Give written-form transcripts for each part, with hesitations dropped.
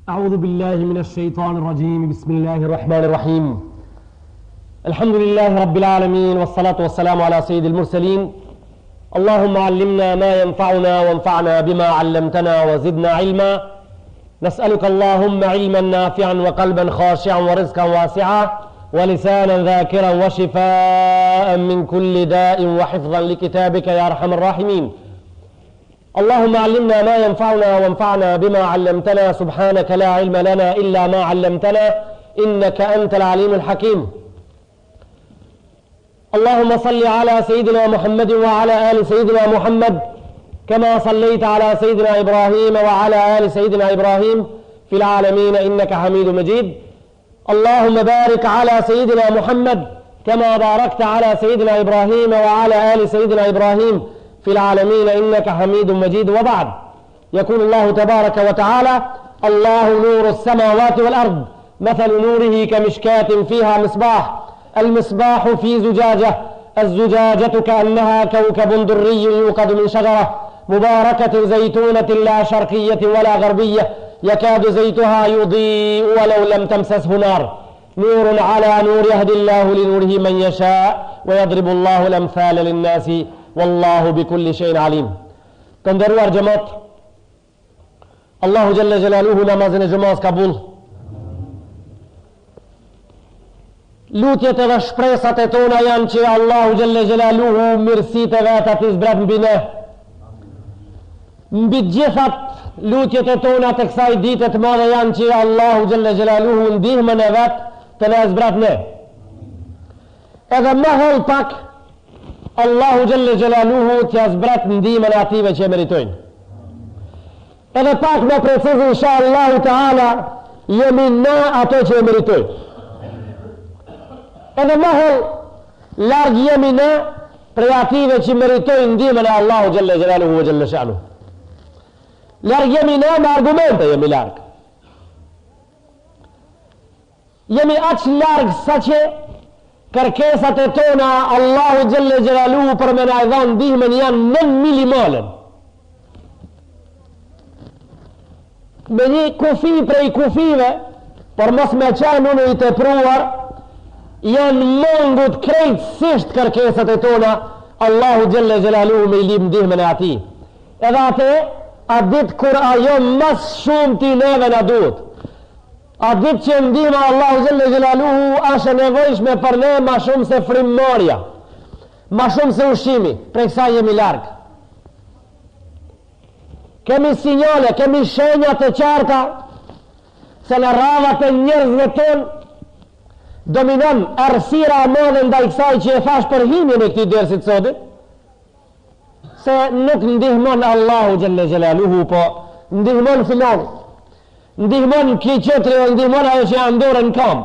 أعوذ بالله من الشيطان الرجيم بسم الله الرحمن الرحيم الحمد لله رب العالمين والصلاة والسلام على سيد المرسلين اللهم علمنا ما ينفعنا وانفعنا بما علمتنا وزدنا علما نسألك اللهم علما نافعا وقلبا خاشعا ورزقا واسعا ولسانا ذاكرا وشفاء من كل داء وحفظا لكتابك يا أرحم الراحمين اللهم علمنا ما ينفعنا وانفعنا بما علمتنا سبحانك لا علم لنا إلا ما علمتنا إنك أنت العليم الحكيم اللهم صل على سيدنا محمد وعلى آل سيدنا محمد كما صليت على سيدنا إبراهيم وعلى آل سيدنا إبراهيم في العالمين إنك حميد مجيد اللهم بارك على سيدنا محمد كما باركت على سيدنا إبراهيم وعلى آل سيدنا إبراهيم في العالمين إنك حميد مجيد وبعد يقول الله تبارك وتعالى الله نور السماوات والأرض مثل نوره كمشكاة فيها مصباح المصباح في زجاجة الزجاجة كأنها كوكب دري يوقد من شجرة مباركة زيتونة لا شرقية ولا غربية يكاد زيتها يضيء ولو لم تمسسه نار نور على نور يهدي الله لنوره من يشاء ويضرب الله الأمثال للناس والله بكل شيء عليم Të nderuar xhemat, Allahu xhelle xhelaluhu namazin e xhumas kabul. Lutjet edhe shpresat e tona janë që Allahu xhelle xhelaluhu mirësitë e veta t'i zbret mbi ne. Mbi të gjithat lutjet e tona të kësaj dite të madhe janë që Allahu xhelle xhelaluhu ndihmën e vet të na zbret ne. Edhe më hollë pak Allahu xhelle xhelaluhu t'ja zbret ndihmën e atyve që e meritojnë. Edhe pak më preciz insha Allahu Teala jemi na ato që e meritojnë. Edhe më hollë larg jemi na prej atyve që meritojnë ndihmën e Allahu xhelle xhelaluhu ve xhelle shanuhu. Larg jemi na me argumente jemi larg. Jemi aq larg sa që kërkesat e tona Allahu xhelle xhelaluhu për me na e dhanë ndihmën janë nën minimalen. Me një kufi prej kufive, por mos me qenë unë i tepruar, janë mangut krejtësisht kërkesat e tona Allahu xhelle xhelaluhu me i lyp ndihmën e atij. Edhe atë, atë ditë kur ajo ma s'shumti neve na duhet. Atë ditë që ndihma e Allahu xhelle xhelaluhu është e nevojshme për ne ma shumë se frymëmarrja, ma shumë se ushqimi, prej kësaj jemi larg. Kemi sinjale, kemi shenja të qarta se në radhët e njerëzve tonë dominon errësira e madhe ndaj kësaj që e thash për himjen e këtij dersit sodit, se nuk ndihmon Allahu xhelle xhelaluhu, po ndihmon filani. Ndihmon ky qetri dhe ndihmon ajo që janë dorë në kam.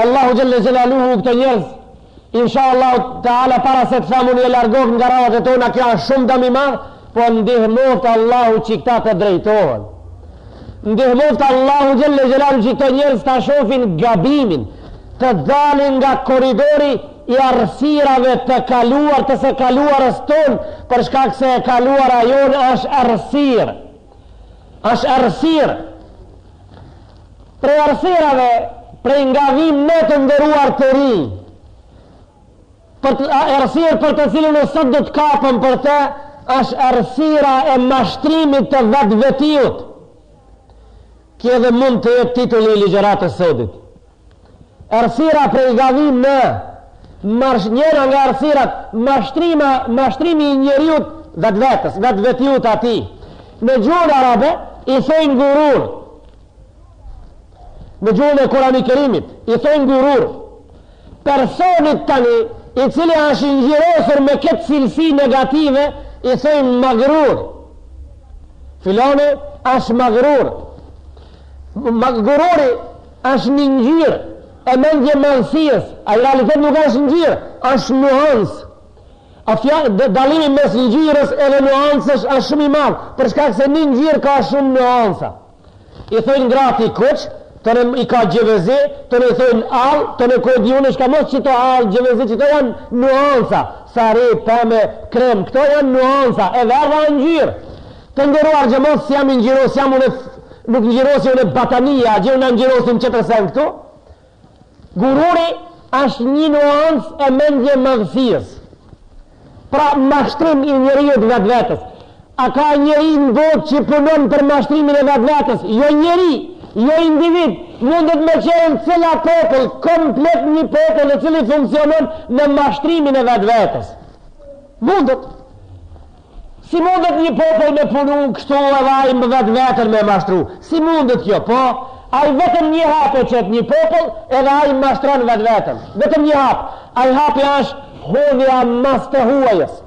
Allahu xhelle xhelaluhu këto njerëz, insha Allahu teala para se të them unë i largoftë nga radhët e tona, kjo është shumë dëm i madh, po ndihmoftë Allahu që këta të drejtohen. Ndihmoftë Allahu xhelle xhelaluhu që këto njerëz ta shofin gabimin, të dalin nga korridori i errësirave të kaluar të së kaluarës tonë, për shkak se e kaluara jonë është errësirë. Është errësirë. Prej errësirave, prej nga vijmë ne të nderuar të rinj, për të, errësirë për të cilën ne sot do të kapem për të, është errësira e mashtrimit të vetvetiut. Kjo edhe mund të jetë titulli i ligjëratës sodit. Errësira prej nga vijmë ne, marsh, njëra nga errësirat, mashtrima, mashtrimi i njeriut vetvetes, vetvetiut atij. Në gjuhën arabe i thojnë gurur. Në gjuhën e Kurani Kerimit i thojnë gurur. Personit tani, i cili është i ngjyrosur me këtë cilësi negative, i thojnë magrur. Filani është magrur. Gururi është një ngjyrë e mendjemadhësisë, ai realitet nuk është ngjyrë, është nuancë. A fja, dallimi mes ngjyrës edhe nuancës është shumë i madh, për shkak se një ngjyrë ka shumë nuanca. I thojnë ngrati kuq, tonë i ka xhevezi, tonë i thojnë all, tonë ku e di unë çka mos qito all, xhevezi, qito janë nuanca, sari, peme, krem, këto janë nuanca, e verdha ngjyrë. Të nderuar xhemat, s'jam i ngjyros, s'jam unë. Nuk ngjyrosi unë batanija, gjë unë ngjyrosim qetër sen këtu. Gururi është një nuancë e mendjemadhësisë. Pra mashtrim i njeriut vetvetes. A ka njeri në botë që punon për mashtrimin e vetvetes? Jo njeri, jo individ, mundet me qenë cila popull, komplet një popull i cili funksionon në mashtrimin e vetvetes. Mundet. Si mundet një popull me punu kështu edhe ai me vetveten me mashtru? Si mundet kjo? Po, ai vetëm një hap e qet një popull edhe ai mashtron vetveten. Vetëm një hap. Ai hapi është hudhja mas të huajës.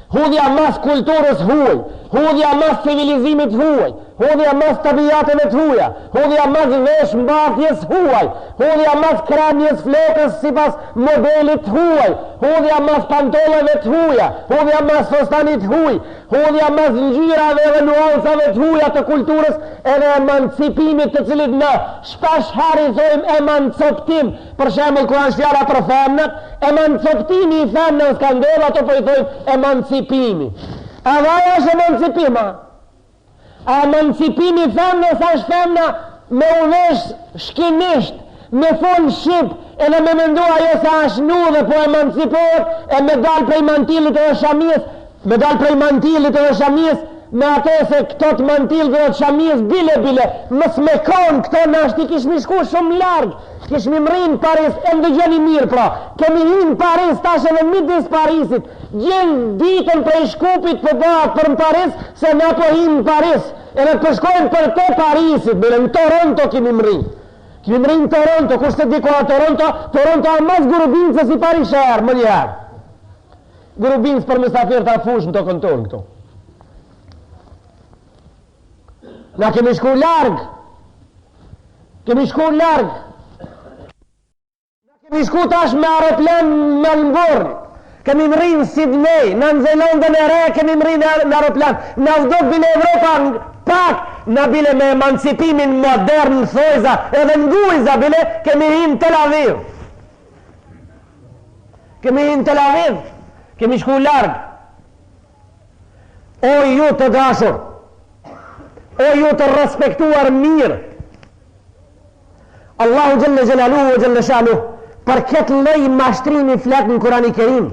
Hudhja mas kulturës huaj, hudhja mas civilizimit huaj, hudhja mas tabiateve të huaja, hudhja mas veshmbathjes huaj, hudhja mas kremjes flokës sipas modelit huaj, hudhja mas pantolleve të huaja, hudhja mas fustanit huaj, hudhja mas ngjyrave dhe nuancave të huaja të kulturës edhe emancipimit të cilit na shpesh herë i thojmë emancoptim, për shembull kur është fjala për femnat, emancoptimi i femnës ka ndodhur ato po i thojmë emancipimi. Edhe ajo është emancipim, a? A emancipimi i femnës është femna me u vesh shkinisht, me fol shqip, edhe me mendu ajo se është nu dhe po emancipohet, e me dal prej mantilit edhe shamies, me dal prej mantilit edhe shamies, me ato se këto të mantilit edhe të shamies bile bile, mos me kon këto nashti kishmi shku shumë larg, kishmi mrri në Paris, e ndëgjoni mirë pra, kemi hi në Paris, tash edhe midis Parisit, Gjithë ditën prej Shkupit po bëhet për në Paris se na po him në Paris edhe po shkojmë përtej Parisit bile në Toronto kemi mrri kemi mrri në Toronto kush s'e di ku a Toronto Toronto a mas Grubincës i pari sheher menjëherë Grubincë për mysafir ta fush në tokën tonë këtu na kemi shku larg kemi shku larg Kemi shku tash me aeroplan në Melbourne, kemi mrri në Sydney, në Zelandën e Re kemi mrri në aeroplan, na vdok bile Evropa pak, na bile me emancipimin modern në thojza, edhe në gujza bile, kemi hi në Tel Aviv. Kemi hi në Tel Aviv, kemi shku larg. O ju të dashur, o ju të respektuar mirë, Allahu xhelle xhelaluhu ve xhelle shanuhu për këtë lloj mashtrimi flet në Kurani Kerim.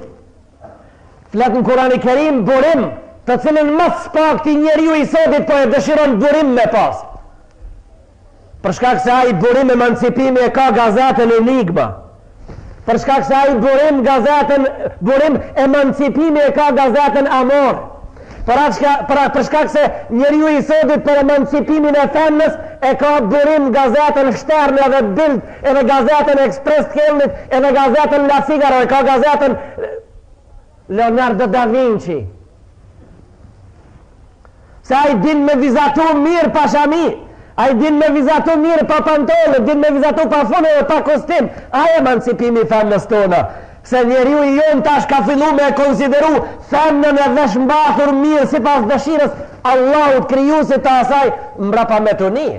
Flet në Kurani Kerim burim, të cilën më së pakti njeriu i sotit po e dëshiron burim me pas. Për shkak se ai burim emancipimi e ka gazetën Enigma. Për shkak se ai burim gazetën, burim emancipimi e ka gazetën Amor. Për, atë për, për shkak se njeriu i sotit për emancipimin e femnës e ka burim gazetën Shtern edhe Bild, edhe gazetën Express të Kelnit, edhe gazetën La Figaro, e ka gazetën Leonardo da Vinci. Se ai din me vizatu mirë pa shami, ai din me vizatu mirë pa pantolle, din me vizatu pa fun edhe pa kostim. Ai emancipimi i femnës tona. Se njeriu i jonë tash ka fillu me e konsideru femnën e veshmbathur mirë sipas dëshirës Allahut krijuesit të asaj mbrapametuni.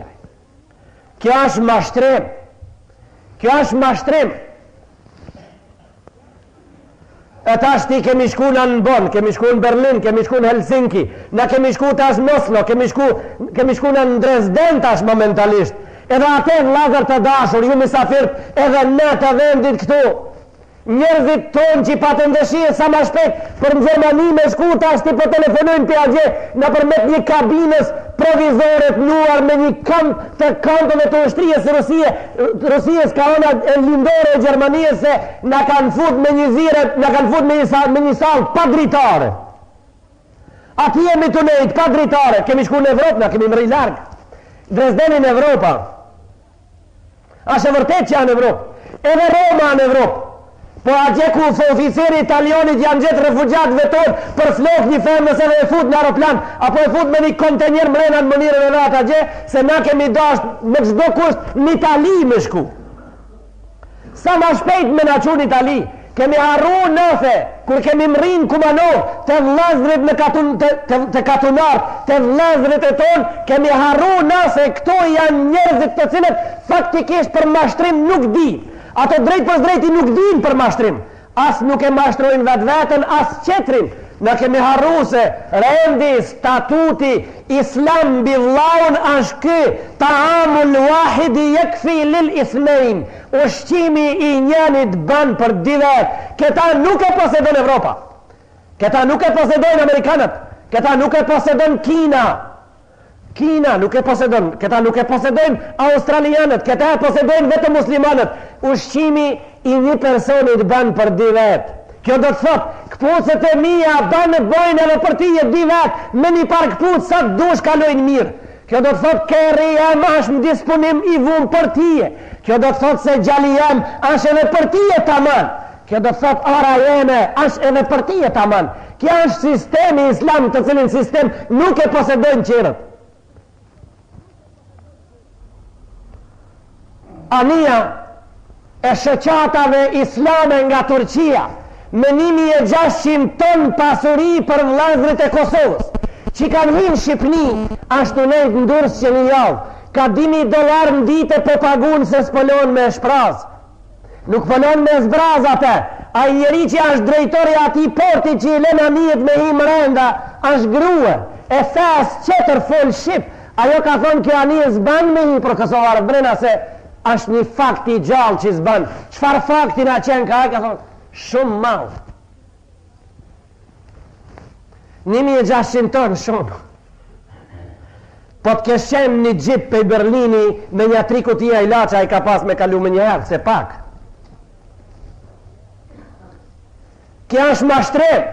Kjo është mashtrim. Kjo është mashtrim. E tashti kemi shku na në Bonn, kemi shku në Berlin, kemi shku në Helsinki, na kemi shku tash në Oslo, kemi shku, kemi shku në Dresden tash momentalisht. Edhe atë vllazër të dashur, ju misafirt, edhe ne të vendit këtu. Njerëzit tonë që patën dëshirë sa ma shpejt për në Gjermani me shku tashti po telefonojnë prej atje nëpërmjet një kabinës provizore të vnuar me një kamp të kampeve të ushtrisë Rusie, Rusisë ka ana e lindore e Gjermanisë se na kanë fut me një zire, na kanë fut me një sallë, me një sallë pa dritare. Aty jemi tu nejt pa dritare, kemi shku në Evropë, na kemi mrri larg. Dresdeni në Evropa. Asht e vërtet që janë në Evropë. Edhe Roma në Evropë. Po atje ku oficeri italianit janë gjetë refugjatëve tonë për flokë një femnës edhe e fut në aeroplan, apo e fut me një kontejner mrena në mënyrën e vet atje, se na kemi dasht me çdo kusht në Itali me shku. Sa ma shpejt me na çu në Itali. Kemi harru nëse, kur kemi mrri në Kumanovë, te vllazërit në katun, te, te, te katunar, te vllazërit e tonë, kemi harru nëse këto janë njerëzit të cilët faktikisht për mashtrim nuk dinë. Ato drejtpërsëdrejti nuk dinë për mashtrim. As nuk e mashtrojnë vetveten, as qetrin. Na kemi harru se rendi, statuti, islam mbi vllaun ashtë ky, taamul wahidi jekfi lil ithnejn, ushqimi i njanit ban për dy vetë. Këta nuk e posedon Evropa. Këta nuk e posedojnë amerikanët. Këta nuk e posedon Kina. Kina nuk e posedon, këta nuk e posedojnë australianët, këta e posedojnë vetëm muslimanët. Ushqimi i një personit ban për dy vetë. Kjo do të thotë, këpucët e mia ban bojnë edhe për ty e dy vetë, me një par këpucë sa të dush kalojnë mirë. Kjo do të thotë kerri jem është në disponim i vum për ty. Kjo do të thotë se djali jem është edhe për ty e taman. Kjo do të thotë ara jeme është edhe për ty e taman. Kjo është sistemi islam të cilin sistem nuk e posedojnë tjerët. Anija e shoqatave islame nga Turqia me 1600 ton pasuri për vëllezërit e Kosovës, që kanë hi në Shqipni, ashtu nejtë në Durrës që një javë, ka 2000 dollar në ditë po pagun se s'po lon me shpraz. Nuk po lon me zbraz atë. Ai njeri që është drejtor i atij portit që i lën anijet me hi mrenda, është grue, e fesë qetër fol shqip. Ajo ka thonë kjo anije s'ban me hi për kosovarët mrena se është një fakt i gjallë që s'ban. Çfarë fakti na qenë ka ai ka thonë shumë mall. 1600 ton shumë. Po të kesh qenë një xhip pej Berlini me një tri kutia ilaçe, ai ka pas me kalu me njëherë, se pak. Kjo është mashtrim.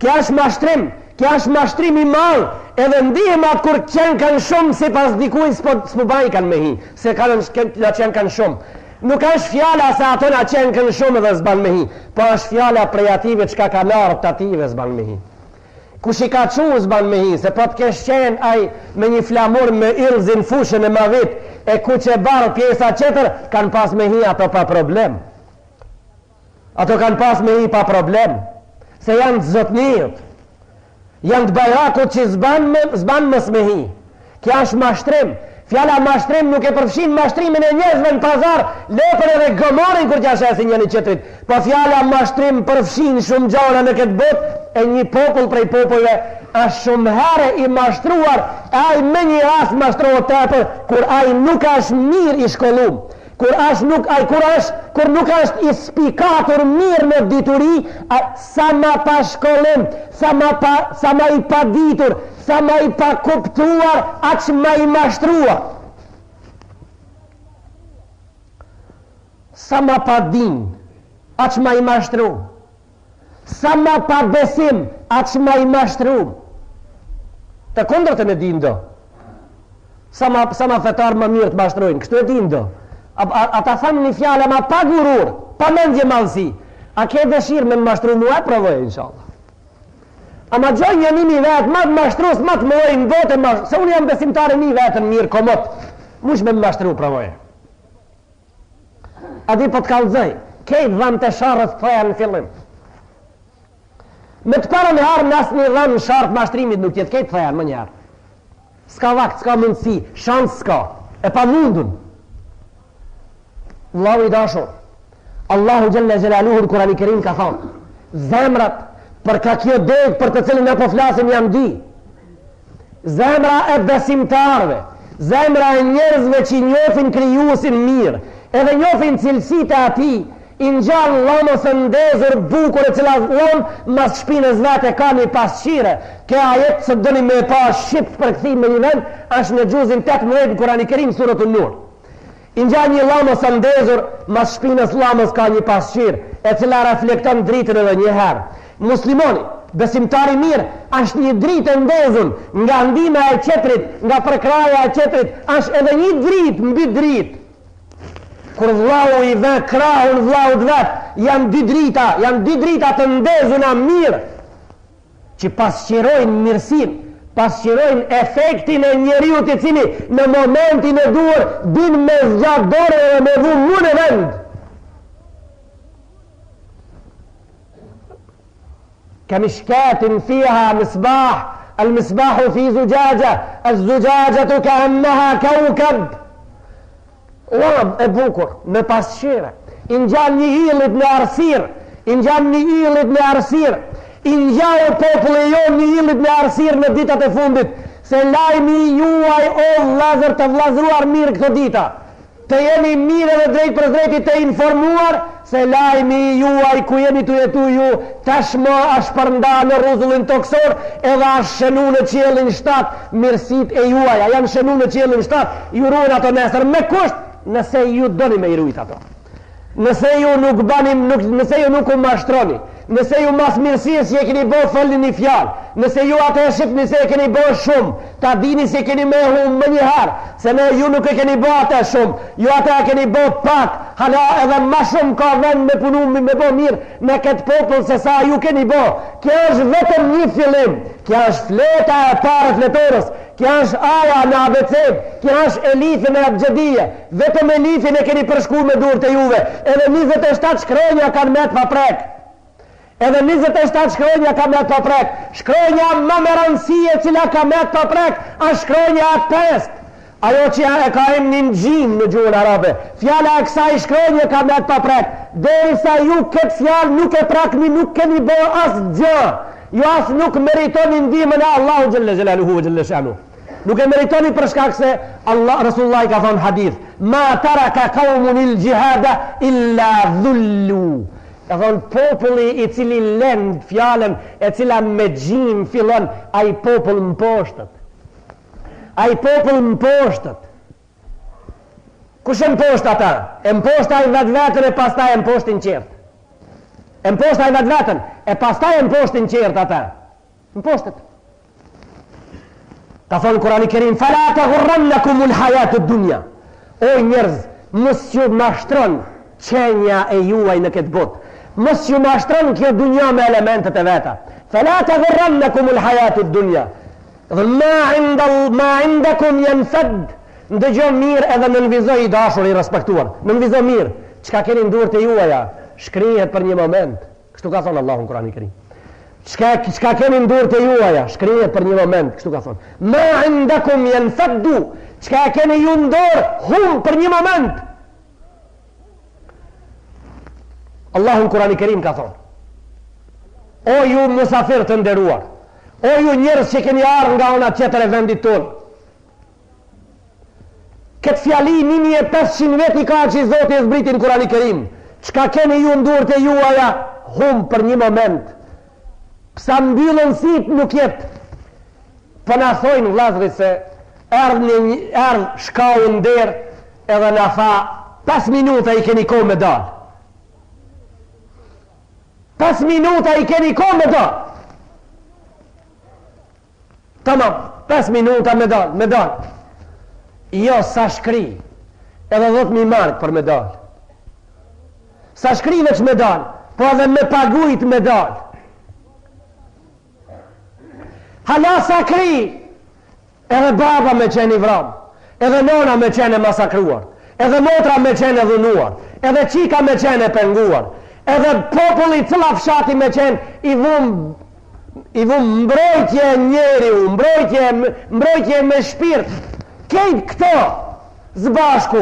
Kjo është mashtrim. Kjo është mashtrim i madh. Edhe ndihmat kur qenë kanë shumë sipas dikuj s'po, s'po bajkan me hi. Se kanë na qenë kanë shumë. Nuk është fjala se ato na qenkan shumë dhe s'ban me hi, po është fjala prej atyve çka kanë ardhë të atyve s'ban me hi. Kush i ka çu s'ban me hi, se po të kesh qenë ai me një flamur me yllzin fushën e mavit, e kuq e bardhë pjesa qetër, kanë pas me hi ato pa problem. Ato kanë pas me hi pa problem, se janë të zotniut, janë të bajrakut që s'ban, me, s'ban mos me hi. Kjo është mashtrim. Fjala mashtrim nuk e përfshin mashtrimin e njerëzve në pazar, lopën edhe gomarin kur t'ja shesin njëni qetrit. Po fjala mashtrim përfshin shumë gjana në këtë botë e një popull prej popujve është shumë herë i mashtruar, e ai me një rast mashtrohet tepër kur ai nuk është mirë i shkollum. Kur është nuk ai kur është kur nuk është i spikatur mirë në dituri, a, sa ma pa shkollim, sa ma pa sa ma i paditur, sa ma i pa kuptuar, aq ma i mashtruar. Sa ma pa din, aq ma i mashtruar. Sa ma pa besim, aq ma i mashtrum. Të kundërtën e din do. Sa ma, sa ma fetar ma mirë të mashtrojnë, kështu e din do. A, a, a ta tham një fjalë ma pa gurur, pa mendjemadhësi. A ke dëshirë me më mashtru mua, provoje, inshallah. Ama gjoj një një vetë, ma të mashtrus, ma të mëdhoj në botë, ma, se unë jam besimtar e një vetën mirë komot. Mush me më mashtru, provoje. A di po të kallzoj, kejt dhamt e sharrës thehen në fillim. Me të parën herë në asnjë dham në sharrë të mashtrimit nuk jetë kejt thehen menjëherë. S'ka vakt, s'ka mundësi, shans s'ka, e pamundun. Vllau i dashur, Allahu Xhelle Xhelaluhu në Kurani Kerim ka thonë, zemrat për ka kjo degë për të cilën na po flasim janë dy, Zemra e besimtarëve, zemra e njerëzve që njofin Krijuesin mirë, edhe njofin cilësitë e Atij, i ngjan llambës së ndezur bukur e cila llambë mas shpinës vet e ka një pasqyrë. Ky ajet se doni me e pa shqip të përkthim në një vend, është në xhuzin 18 në Kurani Kerim Suretun Nur. I ngjan një llambës së ndezur, mas shpinës llambës ka një pasqyrë, e cila reflekton dritën edhe një herë. Muslimoni, besimtar i mirë, është një dritë e ndezun, nga ndihma e qetrit, nga përkrahja e qetrit, është edhe një dritë mbi dritë. Kur vllau i vë krahun vllaut vet, janë dy drita, janë dy drita të ndezuna mirë. që pasqyrojnë mirësinë, pasqyrojnë efektin e njeriut i cili në momentin e duhur din me zgjat dorën dhe me vu mu në vend. Kemishkatin fiha misbah, el misbahu fi zuxhaxha, el zuxhaxhetu ke'enneha keukeb. Llambë e bukur, me pasqyrë, i ngjan një yllit në errësirë, i ngjan një yllit në errësirë. I ngjau populli jonë një yllit në errësirë në ditat e fundit, se lajmi juaj o vëllezër të vëllazëruar mirë këto dita, të jeni mirë edhe drejtpërsëdrejti të informuar se lajmi juaj ku jeni tu jetu ju tashmë asht shpërnda në rruzullin tokësor edhe asht shënu në qiellin shtat mirësitë e juaja janë shënu në qiellin shtat ju ruhen ato nesër me kusht nëse ju doni me i rujt ato. Nëse ju nuk bani, nuk, nëse ju nuk u mashtroni, nëse ju mas mirësisë që e keni bo folni një fjalë, nëse ju atë e shifni se e keni bo shumë, ta dini se keni me hum menjëherë, se në ju nuk e keni bo atë shumë, ju atë e keni bo pak, hala edhe ma shumë ka vend me punu me, me bo mirë në këtë popull se sa ju keni bo. Kjo është vetëm një fillim, kjo është fleta e parë e fletores, kjo është aja në abecedë, kjo është elifi në abxhedije, Vetëm elifin e keni përshku me durët e juve, edhe 27 shkronja kanë met pa prek. Edhe 27 shkronja ka met pa prek. Shkronja më me rëndësi e cila ka met pa prek, është shkronja e pestë. Ajo që e ka emnin xhim në gjuhën arabe. Fjala e kësaj shkronje ka met pa prek. Derisa ju këtë fjalë nuk e prekni, nuk keni bo asgjë. Ju as nuk meritoni ndihmën e Allahu xhelle xhelaluhu ve xhelle shanuhu. Nuk e meritoni për shkak se Allah Resulullah ka thonë hadith, ma taraka qaumun il jihada illa dhullu. Ka thonë populli i cili len fjalën e cila me xhim fillon, ai popull mposhtet. Ai popull mposhtet. Kush e mposht ata? E mposht ai vetveten e pastaj e mposhtin qert. E mposht ai vetveten e pastaj e mposhtin qert ata. Mposhtet. Ka thonë Kurani Kerim, fela tegurrennekumul hajatu dunja. O njerëz, mos ju mashtron qenja e juaj në këtë botë. Mos ju mashtron kjo dunja me elementet e veta. Fela tegurrennekumul hajatu dunja. Dhe ma, inda, ma indakum jenfed, ndëgjo mirë edhe nënvizo i dashur i respektuar. Nënvizo mirë, çka keni në durët e juaja, shkrihet për një moment. Kështu ka thonë Allahu në Kur'anin Kerim. Çka çka keni në durët e juaja, shkrihet për një moment, kështu ka thonë. Ma indakum yanfaddu, çka keni ju në dorë, hum për një moment. Allahu në Kur'anin Kerim ka thonë. O ju musafir të nderuar, o ju njerëz që keni ardhur nga ana tjetër e vendit tonë, Këtë fjali 1500 vjet i ka që Zoti e zbriti në Kurani Kerim. Çka keni ju në durët e juaja, hum për një moment. Psa mbyllen sytë nuk jet. Po na thojnë vllazërit se erdh një erdh shkau në derë edhe na tha 5 minuta i keni kohë me dal. 5 minuta i keni kohë me dal. Tamam, 5 minuta me dal, me dal. Jo, sa shkri, edhe 10.000 mark për me dal. Sa shkri veç me dal, po edhe me pagujt me dal. Hala sa kri, Edhe baba me qenë i vramë, edhe nona me qenë e masakruar, edhe motra me qenë e dhunuar, edhe çika me qenë e penguar, edhe populli cilla fshati me qenë i vum i vum mbrojtje njeriu, mbrojtje, mbrojtje me shpirt. Kejt këto S'bashku,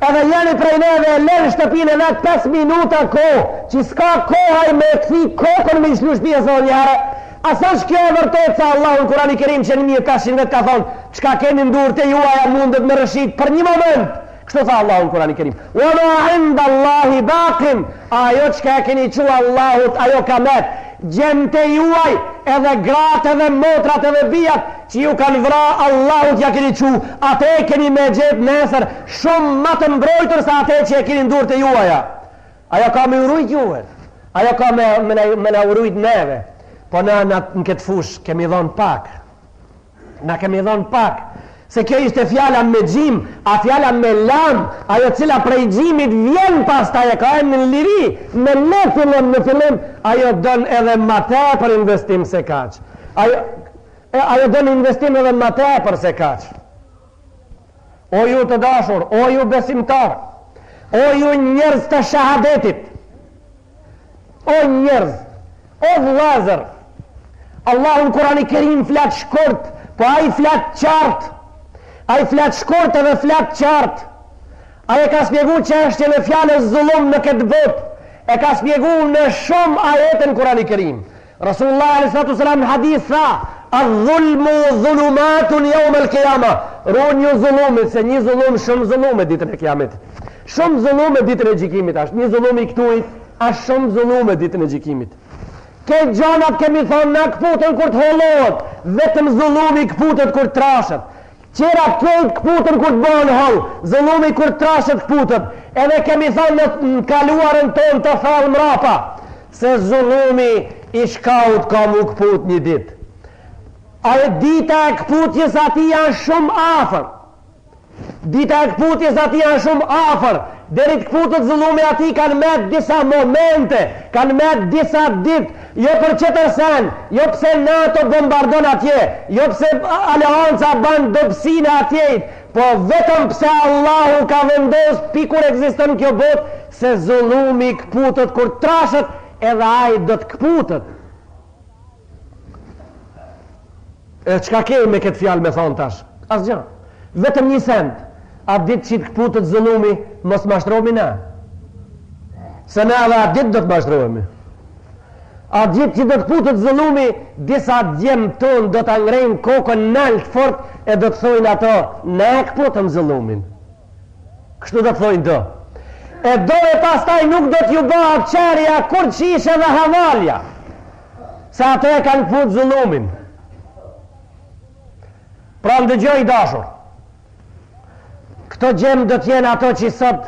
edhe njani prej neve e len shtëpinë e vet 5 minuta kohë, që s'ka kohë ai me kthy kokën me i lshu shtëpisë edhe një herë. A s'është kjo e vërtetë se Allahu në Kurani Kerim që 1500 vjet ka thonë, çka keni në durët e juaja mundet me rrëshit për një moment. Kështu tha Allahu në Kurani Kerim. Wa ma inda Allahi baqin, ajo çka e keni çu Allahut, ajo ka met. Djemtë e juaj, edhe gratë edhe motrat edhe bijat, që ju kanë vra Allahut ja keni çu, atë e keni me gjetë nesër shumë ma të mbrojtur se atë që e keni në durët e juaja. Ajo ka me u rujt juve, ajo ka me, me, na, me na u rujt neve, po na, na në këtë fushë kemi dhonë pak. Na kemi dhonë pak, se kjo ishte fjala me xhim, a fjala me lam, ajo cila prej xhimit vjen pastaj e ka emnin liri, me le fillon në fillim, ajo don edhe ma tepër investim se kaq. Ajo, e, ajo don investim edhe ma tepër se kaq. O ju të dashur, o ju besimtar, o ju njerëz të shahadetit, O njerëz, o vëllezër, Allahu në Kurani Kerim flet shkurt, po ai flet qartë. Ai flet shkurt edhe flet qartë. Ai e ka spjegu çështjen e fjalës zullum në këtë botë. E ka spjegu në shumë ajete në Kurani Kerim. Rasulullah alaihi salatu wasalam në hadith tha, "Adh-dhulmu dhulumatun yawm al-qiyama." Runju zullumit se një zullum shumë zullume ditën e kiametit. Shumë zullume ditën e gjykimit është. Një zullum i këtujt është shumë zullume ditën e gjykimit. Këto gjanat kemi thonë na këputën kur të hollohet, vetëm zullumi këputet kur të trashet. Tjerat krejt këputën kur të bëhen holl, zullumi kur të trashet këputet. Edhe kemi thonë në të kaluarën tonë të thellë mrapa, se zullumi i shkaut ka mu këput një ditë. Ajo dita e këputjes atij janë shumë afër. Dita e këputjes atij janë shumë afër, deri të këputet zullumi atij kanë met disa momente, kanë met disa ditë, jo për qetër sen, jo pse NATO bombardon atje, jo pse aleanca ban dobësinë e atjeit, po vetëm pse Allahu ka vendos pi kur ekziston kjo botë se zullumi këputet kur trashet edhe ai do të këputet. E çka ke me këtë fjalë me thonë tash? Asgjë. Vetëm një send. Atë ditë që të këputet zullumi, mos mashtrohemi na. Se ne edhe atë ditë do të mashtrohemi. Atë ditë që do të këputet zullumi, disa djem tonë do ta ngrejnë kokën nalt fort e do të thojnë ato, ne e këputëm zullumin. Kështu do të thojnë do. E do e pastaj nuk do t'ju bëhet qerja kurqysh edhe havalja. Se ato e kanë këput zullumin. Pra ndëgjo i dashur. Këto djem do t'jenë ato që sot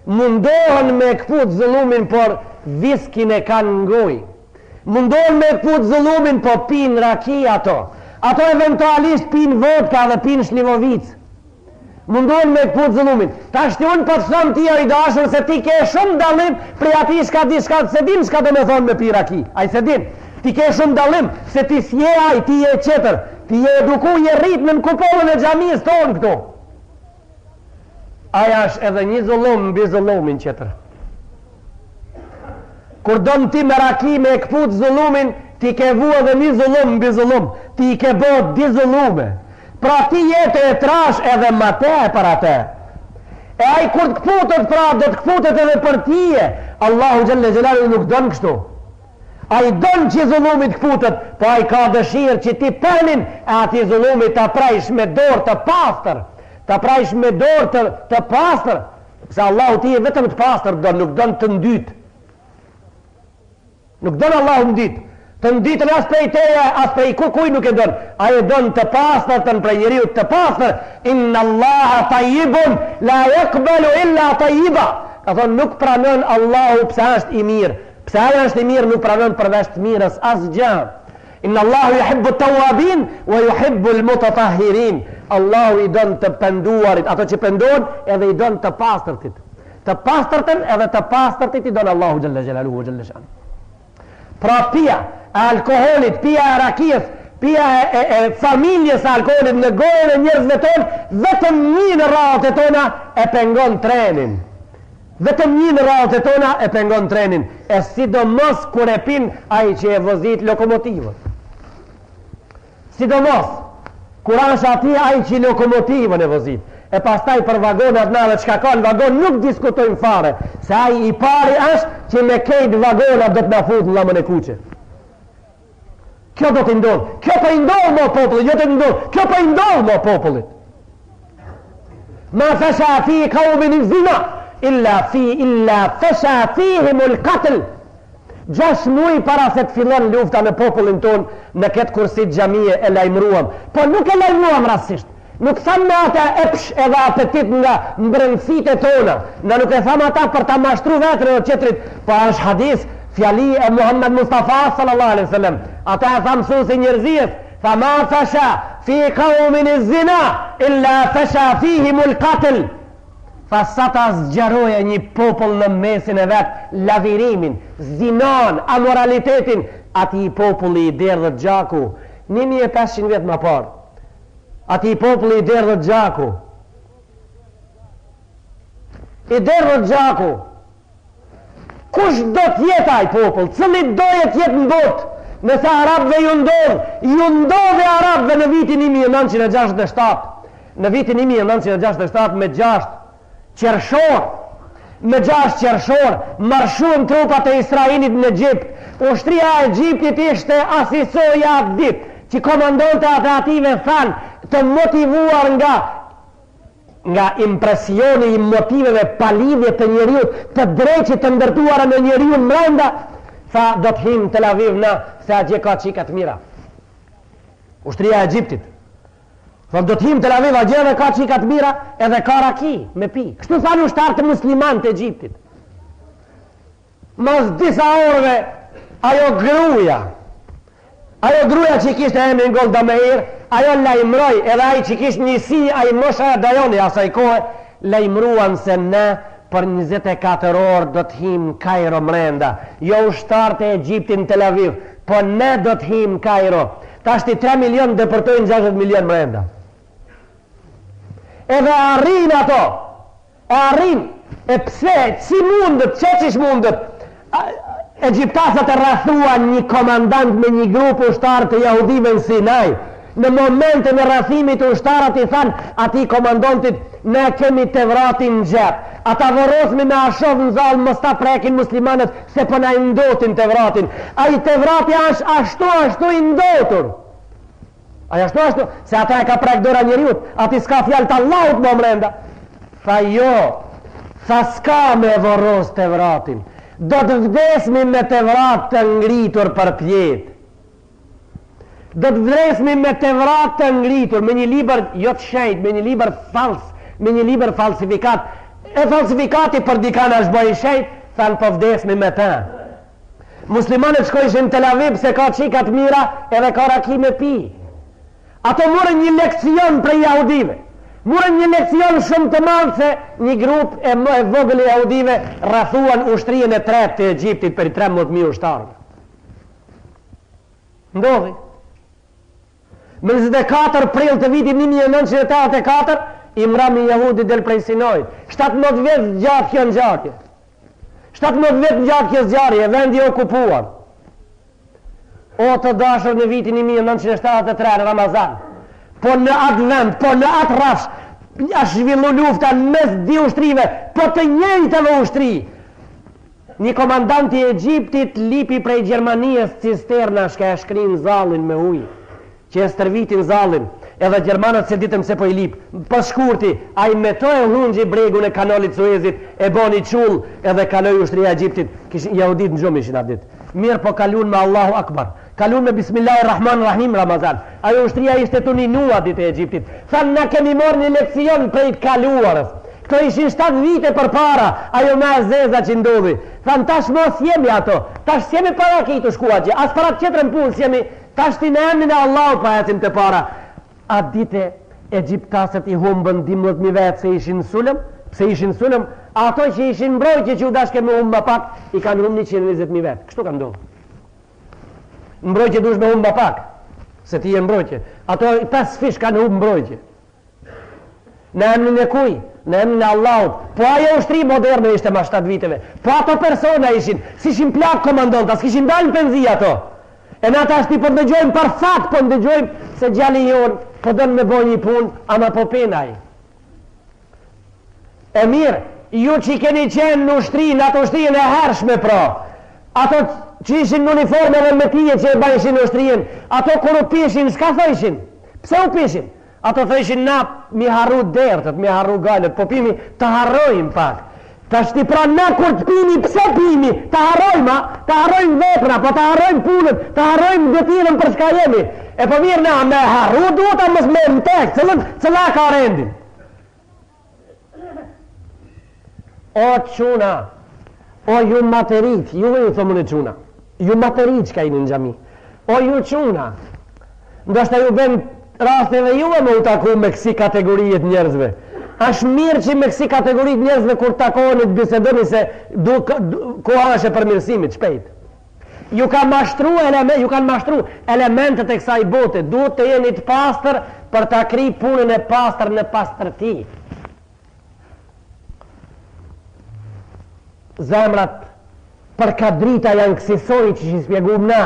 mundohen me këput zullumin, por viskin e kanë n'gojë. Mundohen me këput zullumin, po pinë raki ato. Ato eventualisht pinë vodka dhe pinë shlivovicë. Mundohen me këput zullumin. Tashti unë po të them ti o i dashur se ti ke shumë dallim prej atij çka di çka s'e din çka do me thonë me pi raki. Ai s'e din. Ti ke shumë dallim se ti s'je ai, ti je qetër. Ti je eduku, je rrit nën kupolën e xhamisë tonë këtu. Ai është edhe një zullum mbi zullumin qetër. Kur don ti me raki me e këput zullumin, ti ke vu edhe një zullum mbi zullum, ti i ke bo dy zullume. Pra ti je tu e trash edhe ma tepër atë. E ai kur të këputet pra, do të këputet edhe për tije. Allahu Xhelle Xhelaluhu nuk don kështu. Ai don që zullumi të këputet, po ai ka dëshirë që ti penin e atij zullumi ta prajsh me dorë të pastër, ta prajsh me dorë të, të pastër, Pse Allahu ti vetëm të pastër don, nuk don të ndyt. Nuk don Allahu ndyt. Të ndytën as prej teje, as prej kurkuj nuk e don. Ai e don të pastërtën prej njeriut të pastër. Inna Allaha tayyibun la yaqbalu illa tayyiba. Ka thonë nuk pranon Allahu pse është i mirë. Pse ai është i mirë nuk pranon përveç të mirës asgjë. Inna Allahu yuhibbu tawabin wa yuhibbu al-mutatahhirin. Allahu i don të penduarit, ato që pendohen, edhe i don të pastërtit. Të pastërtën edhe të pastërtit i don Allahu xhalla xhelaluhu xhalla shan. Pra pija e alkoholit, pija e rakijës, pija e, e, e familjes së alkoholit në gojën e njerëzve tonë, vetëm një në radhët e tona e pengon trenin. Vetëm një në radhët e tona e pengon trenin, e sidomos kur e pin ai që e vozit lokomotivën. Sidomos kur është aty ai që lokomotivën e vozit. E pastaj për vagonat na dhe çka ka në vagon nuk diskutojmë fare, se ai i pari është që me kejt vagonat do të na fut në llamën e kuqe. Kjo do t'i ndodhë. Kjo po i ndodh mo popullit, jo do t'i ndodhë. Kjo po i ndodh mo popullit. Ma fesha fi kaumin zina, illa fi, illa fesha fihimul katl. Gjash muj para se të fillon lufta në popullin tonë, në këtë kursi xhamie e lajmëruam. Po nuk e lajmëruam rastësisht. Nuk thamë me ata epsh edhe apetit nga mbrendësitë tona. Na nuk e thamë ata për ta mashtru veten edhe tjetrit, po është hadis, fjali e Muhammed Mustafa sallallahu alaihi wasallam. Ata e tha mësuesi i njerëzisë, tha ma fesha fi kaumin zina illa fesha fihimul katl. Tha sa ta zgjeroje një popull në mesin e vet lavirimin, zinan, amoralitetin, atij populli i derdhet gjaku 1500 vjet më parë. Atij populli i derdhet gjaku. I derdhet gjaku. Kush do të jetë ai popull? Cili do të jetë në botë? Nëse arabëve ju ndodh, ju ndodhi arabëve në vitin 1967. Në vitin 1967 me 6 qershor. Me 6 qershor, marshuan trupat e Israelit në Egjipt. Ushtria e Egjiptit ishte asisoj atë ditë, që komandonte atë ative thanë, të motivuar nga nga impresioni i motiveve pa lidhje të njeriut, të dreqit të ndërtuara në njeriun mrenda, tha do të him Tel Aviv na, se atje ka çika të mira. Ushtria e Egjiptit. Tha do të him Tel Aviv atje edhe ka çika të mira, edhe ka raki me pi. Kështu thanë ushtarët musliman të Egjiptit. Mas disa orëve, ajo gruja, ajo gruja që kishte emrin Golda Meir, ajo lajmëroi, edhe ai që kishte njësi, ai Moshe Dajani asaj kohe, lajmëruan se ne për 24 orë do të him Kajro mrenda, jo ushtarët e Egjiptit në Tel Aviv, po ne do të him Kajro. Tashti 3 milion depërtojnë 60 milion mrenda. Edhe arrin ato, E arrin, e pse, si mundet, qe qysh mundet? Egjiptasët e rrethuan një komandant me një grup ushtarë të jahudive në Sinaj. Në momentin e rrethimit ushtarët i thanë atij komandantit, ne kemi Tevratin në xhep. A ta vorrosmi me a shof në zall mos ta prekin muslimanët se po na e ndotin Tevratin. Ai Tevrati është ashtu ashtu i ndotur. Ai ashtu ashtu, se ata e ka prek dora njeriut, aty s'ka fjalë të Allahut më mrenda. Tha jo, tha s'ka me vorros Tevratin, do të vdesmi me Tevrat të ngritur përpjetë. Do të vdesmi me Tevrat të ngritur, me një libër jo të shenjtë, me një libër fals, me një libër falsifikat. E falsifikati për dikan është bo i shenjtë, thanë po vdesmi me të. Muslimanët shkojshin në Tel Aviv se ka çika të mira edhe ka raki me pi. Ato morën një leksion prej jahudive. Morën një leksion shumë të madh se një grup e më e vogël e jahudive rrethuan ushtrinë e tretë të Egjiptit prej 13.000 ushtarëve. Ndodhi. Më 24 prill të vitit 1984, i mrami jahudi del prej Sinajt. 17 vjet zgjat kjo ngjarje. 17 vjet zgjat kjo ngjarje, vendi i okupuar. O të dashur në vitin 1973 në Ramazan, po në atë vend, po në atë rrafsh, është zhvillu lufta në mes dy ushtrive, po të njëjtave ushtri. Një komandant i Egjiptit lipi prej Gjermanisë cisterna shka e shkrin zallin me ujë. Që e stërvitin zallin, edhe gjermanët s'e ditën pse po i lip. Për shkurti, ai me to e hungji bregun e kanalit Suezit, e boni qull, edhe kaloi ushtria e Egjiptit. Kishin jahudit në gjumë ishin atë ditë. Mirë po kalun me Allahu Akbar. Kalun me Bismillahi Rahman Rahim Ramazan. Ajo ushtria ishte tu ninu atë ditë e Egjiptit. Thanë na kemi marrë një leksion prej të kaluarës. Këto ishin 7 vite përpara, ajo ma e zeza që ndodhi. Thanë tash mo s'jemi ato. Tash s'jemi para ki të shkua që, as para tjetrën punë s'jemi Tashti në emnin e Allahut po ecim të para. Atë ditë egjiptasët i humbën 12.000 vetë se ishin në sulm, pse ishin në sulm, ato që ishin mbrojtje që u dashke me humb më pak, i kanë humb 120.000 vetë. Kështu ka ndodhur. Në mbrojtje duhesh me humb më pak, se ti je mbrojtje. Ato pesë fish kanë humb mbrojtje. Në emrin e kuj? Në emrin e Allahut. Po ajo ushtri moderne ishte mas 7 viteve. Po ato persona ishin, s'ishin plak komandanta, s'kishin dalë në penzi ato. E na tashti po ndëgjojmë për fat, po ndëgjojmë se djali jonë po don me bo një punë, ama po pin ai. E mirë, ju që keni qenë në ushtri, në atë ushtrinë e hershme pra, ato që ishin në uniforme dhe me tije që e bajshin ushtrinë, ato kur u pishin, çka thojshin? Pse u pishin? Ato thojshin na mi harru dertet, mi harru gajlet, po pimi të harrojmë pak. Tashti pra na kur të pimi, pse pimi? Të harrojmë, a? Të harrojmë veprën, po të harrojmë punën, të harrojmë detyrën për çka jemi. E po mirë na me harru duhet a mos me më tek, cëllën, cëlla ka rendin. O çuna, o ju materit, juve ju thom unë çuna, ju materit çka jeni në xhami, o ju çuna, ndoshta ju ben rasti edhe juve me u taku me kësi kategorije të njerëzve. Është mirë që me kësi kategori të njerëzve kur takoheni të bisedoni se du, du, koha është e përmirësimit shpejt. Ju ka mashtru eleme, ju kanë mashtru elementet e kësaj bote, duhet të jeni të pastër për ta kry punën e pastër në pastërti. Zemrat për ka drita janë kësisoj që që spjegum na,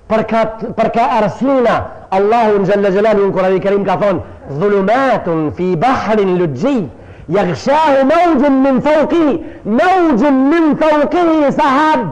për ka, për ka arsina, Allahu në xhelle xhelaluhu në Kurani Kerim ka thonë, dhulumatun fi bahrin luxhij, Jagshahu mawjun min fawqihi, mawjun min fawqihi sahab.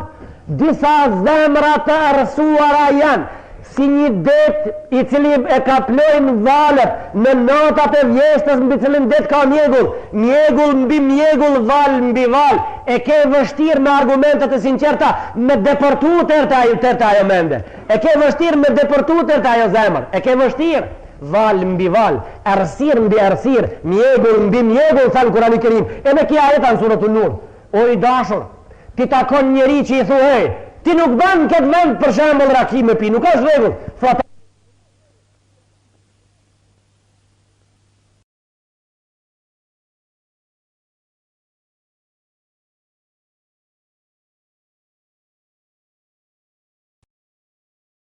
Disa zemra të errësuara janë si një det i cili e kaplojnë valët në natat e vjeshtës mbi cilin det ka mjegull, mjegull mbi mjegull, valë mbi valë, e ke vështirë me argumentet e sinqerta me depërtu ter te ajo, ter te ajo mende. E ke vështirë me depërtu ter te ajo zemër. E ke vështirë. Valë mbi valë, errësirë mbi errësirë, mjegull mbi mjegull, tha në Kurani Kerim. Edhe ky ajet në Suretun Nur. O i dashur, ti takon njeri që i thu, hej, ti nuk ban në këtë vend për shembull raki me pi, nuk është rregull. Thotë.